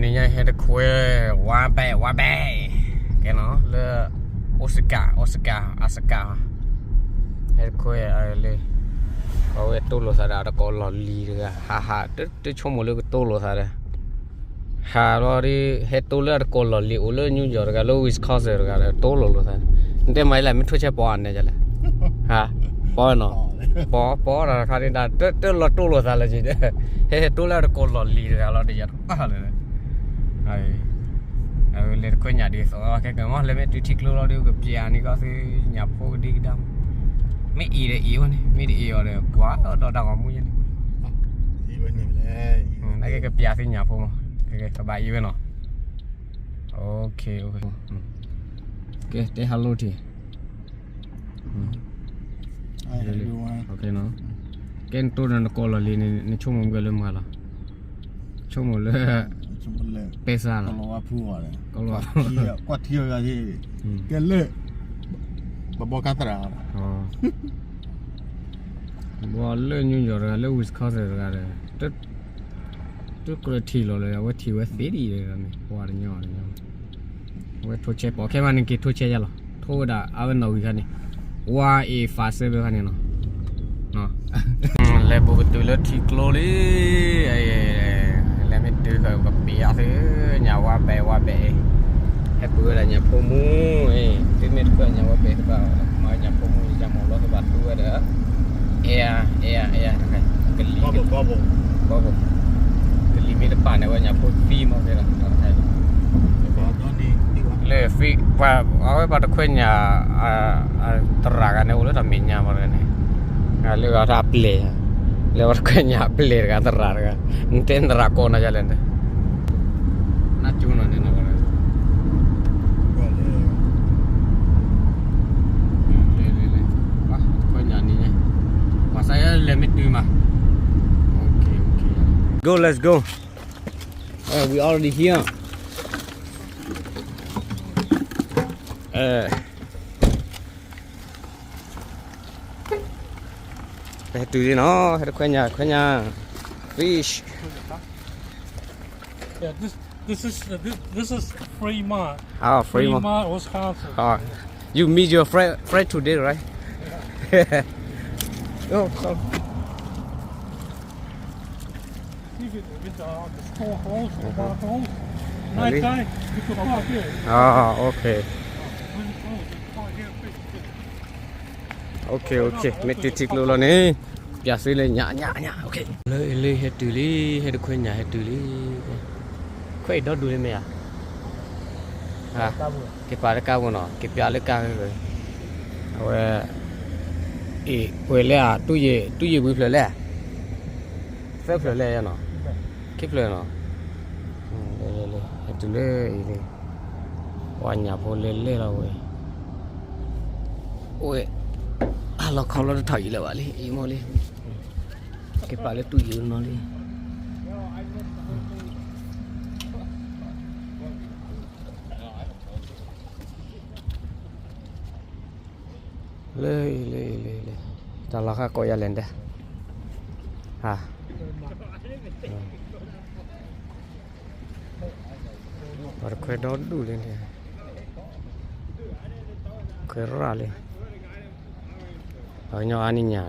န့ၣ်ညါဟဲတခွဲ ဝါဘဲ ဝါဘဲ ကဲနီၤ လၢ Osaka Osaka Osaka ဟဲတခွဲ လၢ အဝဲတိၢ်လိာ်သးဒီးအတကိးလီၢ်လံၤတဂၤ ဟးဟး တဆိကမိၣ်လၢကတိၢ်လိာ်သးဒီး ဟးလီၤဒီး ဟဲတိၢ်လၢအတကိးလီၢ်လံၤ အိၣ်လၢ New York တဂၤ လၢ Wisconsin တဂၤဒီး တိၢ်လိာ်လိာ်သးန့ၣ် နတဲမၤအံၤလဲၣ် မ့ၢ်ထိၣ်ဆဲးပီအီၤန့ၣ်လဲၣ် ဟါ ပီနီၤ ပီ ပီတၢ်တခါန့ၣ်ဒၣ် တလီၤတိၢ်လိာ်သးလၢၤ ဟဲတိၢ်လၢအတကိးလီၢ်လံၤတဂၤလီၤ တယၤတပၣ်လၢၤ လဲၤတခွဲညၣ်ဒ်သိး ခဲကမီၤ လဲၤမ့ၢ်တုၤထံကျိလီၤဒီး ကပျးန့ၢ်ကီၢ်သုညၣ်ဖိကဒံကဒါမး မ့ၢ်အံၤဒီးအံၤဝဲန့ၣ် မ့ၢ်တအံၤအီၤဒီး ကွၢ်ဒီးတၢ်ဂီၤမူယဲန့ၣ် နာ်က့ကပျးသုညၣ်ဖိမး ကဘၣ်အံၤဝဲနီၤ ကဲ တဲ hello ထံၣ် ကဲ နတိၢ်ဒီးနကိးလီၢ်လံၤန့ၣ် နဆိကမိၣ်မ့ၢ်လၢမၤလီၤ ဆိကမိၣ်လၢ ပဲစၢ်လီၤ ကွၢ်ထံအီၤ ကဲလၢ ပဘီကါသရၣ် ဘီလၢ New York တဂၤ လၢ Wisconsin တဂၤဒီး တကြၢးထံၣ်လီၤလၢ အဝဲထံၣ်ဝဲသ့ဒ်အံၤန့ၣ် ပှၤတညီတညီ အဝဲထိၣ်ဆဲးပီ ခဲမးန့ၣ်က့ၤထိၣ်ဆဲးယါလီၤ ထိၣ်ဝဲဒၣ်အဝဲနီၣ်ဂံၢ်ခါန့ၣ် ဝါအ့ၤ five seven ခါန့ၣ်နီၤ လဲၤဘူးကတုၤလၢထံကျိလံ လဲၤမ့ၢ်တုၤကပျးသု ညၣ်ဝါဘဲဝါဘဲ ဟဲပုၢ်ဝဲဒၣ်ညၣ်ဖိမူ သုမ့ၢ်တခွဲညၣ်ဝါဘဲတဘၣ် မ့ၢ်ညၣ်ဖိမူယၤမီၢ်လီၤ တဘၣ်သူဝဲဒၣ် အဲၣ် အဲၣ် အဲၣ် ကလံၤ ကလံၤမ့ၢ်တပာ်န့ၣ် ဝဲညၣ်ဖိသံမီၢ်ဖဲလီၤ လၢ free ပှၤ အဝဲပှၤတခွဲညၣ် သရၣ်ဂၤန့ၣ် အိၣ်လၢတၢ်မဲာ်ညါမီၢ်တဂၤန့ၣ် လၢအတၢ်ပျဲၢ် လၢပှၤတခွဲညၣ်ပျဲၢ်တဂၤ သရၣ်တဂၤ နတဲသရၣ်ကိးနၤယလဲၣ် နကၠိနီၤန့ၣ်နီၤ လဲၤလဲၤလဲၤ ပှၤတခွဲညၣ်န့ၣ် ပှၤစးယလဲၤမ့ၢ်တုၤမး okay okay go let's go we already here ဟဲတုၤလံနီၤ ဟဲတခွဲညၣ် ခွဲညၣ် fish Yeah, this this is uh, this, this is Fremont. Oh, Fremont. Fremont, Wisconsin. Oh, you meet your friend friend today, right? Oh, come. Even with uh, the store closed, the bar closed. Night time, you can park here. Ah, okay. When it closed, you park here. Okay, okay. မ့ၢ်တုၤထံကျိလီၤန့ၣ် ပျးစ့လၢညၣ်ညၣ်ညၣ် okay. လၢအံၤလံဟဲတုၤလံ ဟဲတခွဲညၣ်ဟဲတုၤလံ ခွဲးအံၤဒီဒူၣ်လံမ့ၢ်ဧါ က့ၤပာ်လၢကါပူၤနီၤ က့ၤပျးလၢကါ အဝဲ အံၤ ဝဲလဲၣ်ဧါ တူၢ်ယံာ်ဝံၤဖျၢၣ်လဲၣ် သၢဖျၢၣ်လဲၣ်နီၤ ခံဖျၢၣ်နီၤ လဲၤလဲၤလဲၤ ဟဲတုၤလၢအံၤလံ ပှၤညၣ်ဖိလဲၤလဲၤလီၤဝဲ အိၣ် အလီၤခီလီၤတထီၣ်အံၤလၢၤဘၣ်လံ အံၤမိၢ်လံ က့ၤပာ်လၢတူၢ်ယံာ်နီၤလံ လၢအံၤလၢအံၤလၢအံၤလၢ တၢ်လီၤဃာ်ကိးယၤလဲၣ်ဒၣ် ဟါ ပှၤတခွဲဒီဒူၣ်လံန့ၣ် ခွဲးရၣ်လံ ပှၤကညီအါန့ၢ်ညၣ်လံ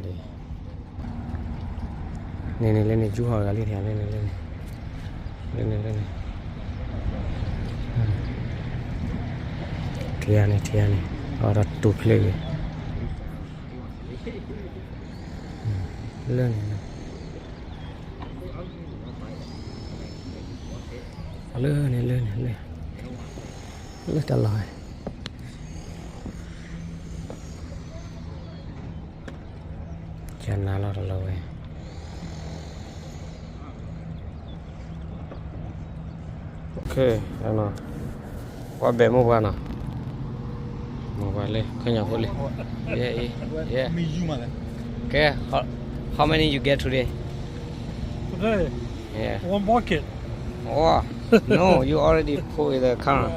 န့ၣ်န့ၣ်လၢန့ၣ် ယူဟီၣ်ဂၤလံန့ၣ် လၢန့ၣ်လၢန့ၣ် လၢန့ၣ်လၢန့ၣ် ထံဂၤန့ၣ် ထံဂၤန့ၣ် အဝဲဒၣ်တူၢ်ဖျဲးဂ့ၤ လၢန့ၣ် လၢန့ၣ် လၢန့ၣ် လၢ လၢတၢ်လီၢ် ကနၤလီၤတလီၢ်ဝဲ Okay, ပှၤဘဲၣ်မိၢ်ပှၢ်နီၤ မိၢ်ပှၢ်လၢ ခညၣ်ဖိလံ yeah, yeah, yeah. Okay, how, how many you get today? Today? Yeah. One bucket. Oh, no, you already put in the car.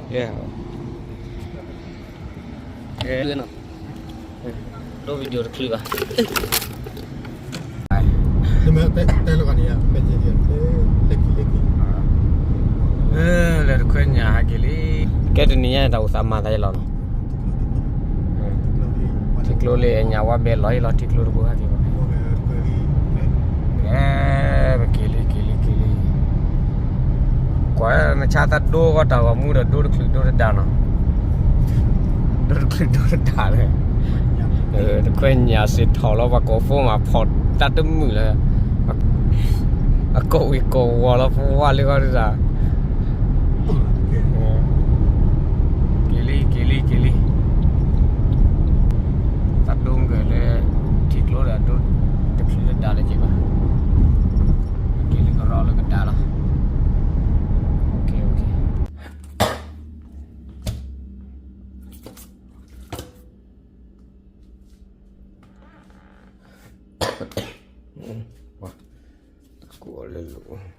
Yeah, I'll put it in the car. Yeah. Okay. ဒိ video တချုးဘၣ် တဲလီၤကန့ၣ် လၢခံလၢခံ ညၣ်ဟဲက့ၤလံ, ကဲတနံၤညါတၢ်အိၣ်သးမၤသးယလီၤနီၤ, ထံကျိလံ ညၣ်ဝါဘဲလီၤအံၤလီၤ ထံကျိတဘိဟဲက့ၤဘၣ်, ကဲ, ပက့ၤလံ က့ၤလံ က့ၤလံ, ကွၢ်နဆါသးဒိဂီၢ်တၢ်ဂီၤမူဒီး ဒိတချုးဒိတဒါနီၤ, ဒိတချုးဒိတဒါလၢ တခွဲညၣ်စ့ၢ်ထီၣ်လီၤ ပှၤကိးဖိမးဖီၣ်တၢ်တမုာ်လၢ အကိးဝံၤကိးဝီၤလီၤ ပဝါလၢဂီၢ်ဒၣ်, က့ၤလံ က့ၤလံ က့ၤလံ, သးဒိကဲၤလၢ ထံကျိဒီးဒိတချုးတဒါလၢက့ၤဘၣ်, က့ၤလံကရီလၢကဒါလီၤ, ကိးလၢလိၤ